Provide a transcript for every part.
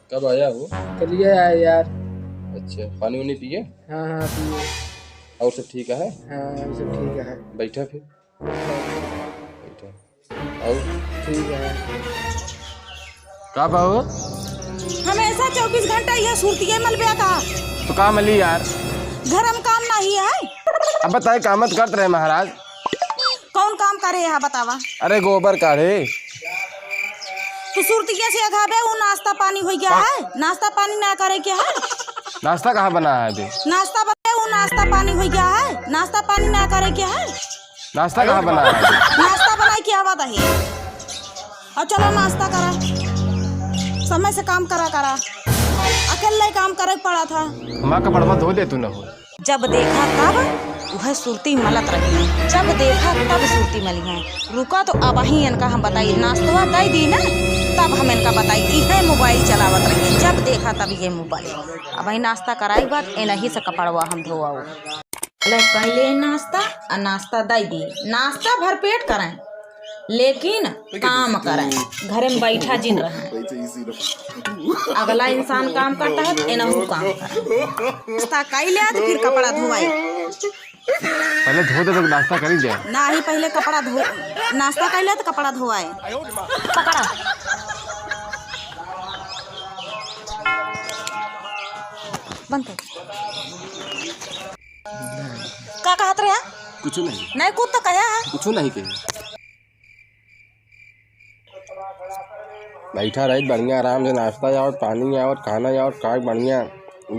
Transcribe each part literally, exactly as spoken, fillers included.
कब आया हो? कलिए आया यार। अच्छा, पानी उनी पिए? हाँ, हाँ, पिए। और सब ठीक है? हाँ, और सब ठीक है। बैठा फिर। बैठा। और? ठीक है। का बा हो? हमेशा चउबीस घंटा यह सुरतिये मलबे का? तो का मली यार? घर में काम नहीं है? अब बताए, काम त करत रहे महाराज। कौन काम करे है बतावा? अरे गोबर काढ़े। तू सुरतिया से अघाबे उ नाश्ता पानी होइ गया है, नाश्ता पानी ना करे के है। नाश्ता कहाँ बना है अभी? नाश्ता बने उ नाश्ता पानी होइ गया है, नाश्ता पानी ना करे के है। नाश्ता कहाँ बना है अभी? नाश्ता बनाई के आवा दही। और चलो नाश्ता करा, समय से काम करा करा, अकेले काम करे के पड़ा था। हमार कपड़वा धो दे तू न हो। जब देखा तब उहे सुरती मलत रही हैं, जब देखा तब सुरती मली हैं। रुका तो अबहीं इनका हम बताई, नाश्तवा दइ दी ना, तब हम इनका बताई। इहे मोबाइल चलावत रही हैं, जब देखा तब ये मोबाइल। अबहीं नाश्ता कराई बाद इनही से कपड़वा हम धोआऊ। ले कइले नाश्ता, आ नाश्ता दइ दी, नाश्ता भरपेट करें। लेकिन काम करें, घरे में बैठा जिन रहें। अगला इंसान काम करता है तो एनहू काम करें। नाश्ता कइ ले तो फिर कपड़ा धोवाई। पहले धो दे तो नाश्ता करी दे। नाही, पहले कपड़ा धो, नाश्ता कइ ले तो कपड़ा धोवाई। पकड़ा। बंद कर। का कहत रहे? कुछ नहीं। नहीं, कुछ तो कहा है। कुछ नहीं कहे। बैठा रहित बढ़िया आराम से, नाश्ता आवत, पानी आवत, खाना आवत, खाए बढ़िया,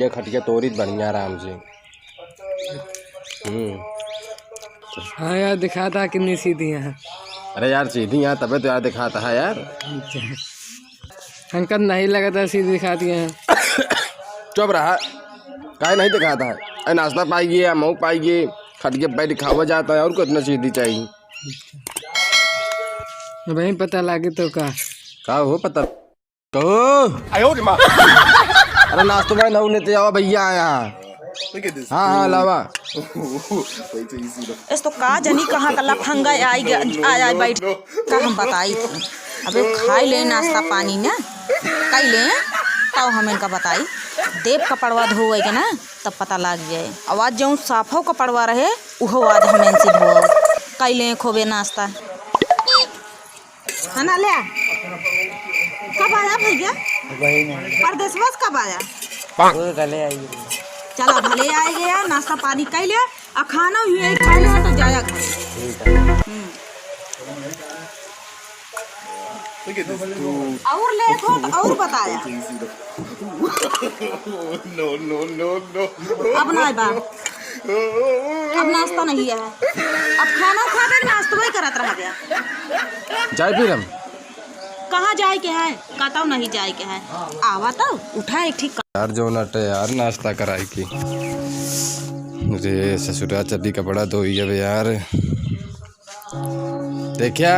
ये खटिया तोरित बढ़िया आराम से। हम्म। हाँ यार, दिखाता कि नहीं सीधी यहाँ। अरे यार, सीधी यहाँ तबे तो यार दिखाता है यार। अच्छा। हमका नहीं लगता सीधी दिखाती हैं। चुप रहा, काहे नहीं दिखाता है? अरे नाश्ता पाइए या मऊ पाइए, खटिया बैठ खावा जाता है, और कितना सीधी चाहिए? वहीं पता लागे तो का? का हो पता? कहो। आयो रे माँ। अरे नाश्तो भाई नऊ लेते आओ भैया यहाँ। Look at this हाँ, हाँ, dude। लावा। Wait till you see the इस तो का जनी कहाँ का लफंगा आई ग-, No, no, आय, आय no, बैठ। No। का हम बताई? अबे खाई ले नाश्ता पानी ना, खाई ले, तब हम इनका बताई। देव कपड़वा धोवे के ना, तब पता लाग जाए। आवाज जौन साफो कपड़वा रहे, उहो आज हम इनसे धोओ। खाई ले खूबे नाश्ता। है ना, ले आ। कब आया भैया? वही नहीं। परदेसवा से कब आया? वो गले आई है। चला, भले आए गया, नाश्ता पानी कइ ले, आ खाना भी यही खा ले, तो जाया घर। ठीक है। हम्म। Look at this dude। और ले दो, तो और बताया। No, no, no, no। अब ना बा। अब नाश्ता नहीं है। अब खाना खा के नाश्ता वही करत रह गया। जाए फिर हम। कहाँ जाए के है? कतौ नहीं जाए के है। आवा तो उठा एक ठीक। यार जो नटे यार नाश्ता कराए की। अरे ससुरा चली कपड़ा धोई अब यार। देखिया,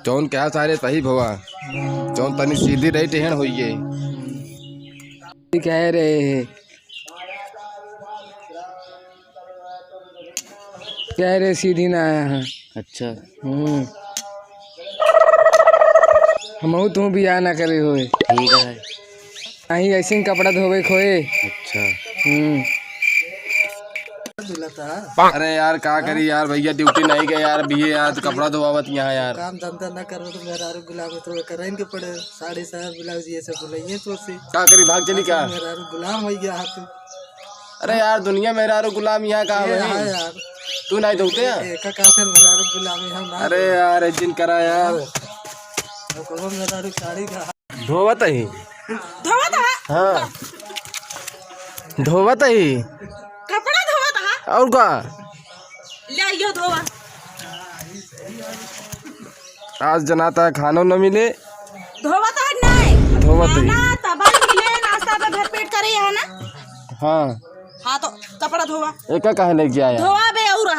जौन कहा सारे सही भवा, जौन तनी सीधी रही टेहन होइए। कह रहे हैं, कह रहे सीधी ना आया है। अच्छा। हम्म। हमहू तू बियाह ना करे होए। ठीक है। अहीं ऐसे ही कपड़ा धोवे खोए। अच्छा। हम्म। अरे यार, का करी यार, भैया ड्यूटी नहीं गए यार, अभी ये यार कपड़ा धोवावत यहाँ यार। काम धंधा ना करो तो मेहरारू गुलामी तो करें के पड़े, साड़ी साया ब्लाउज ये सब बुलाइए तो से। का करी, भाग चली का? मेहरारू गुलाम हो गया हाथ। अरे यार, दुनिया मेहरारू गुलाम यहाँ का ए, है? हाँ यार। तू नहीं धोते हैं? ए, का कहते हैं मेहरारू गुलामी हम ना। अरे यार, एक दिन करा यार। तो कहो मेहरारू साड़ी का धोवत ही। धोवत है? हाँ। धोवत ही। कपड़ा धोवत है? और का? ले आइयो धोवा। आज जनाता है खानो न मिले। धोवत है नहीं? धोवत ही। खाना तबल मिले, नाश्ता तो भरपेट करे है ना? हाँ। हाँ तो कपड़ा धोवा। एका काहे लेके आया? धोवा बे और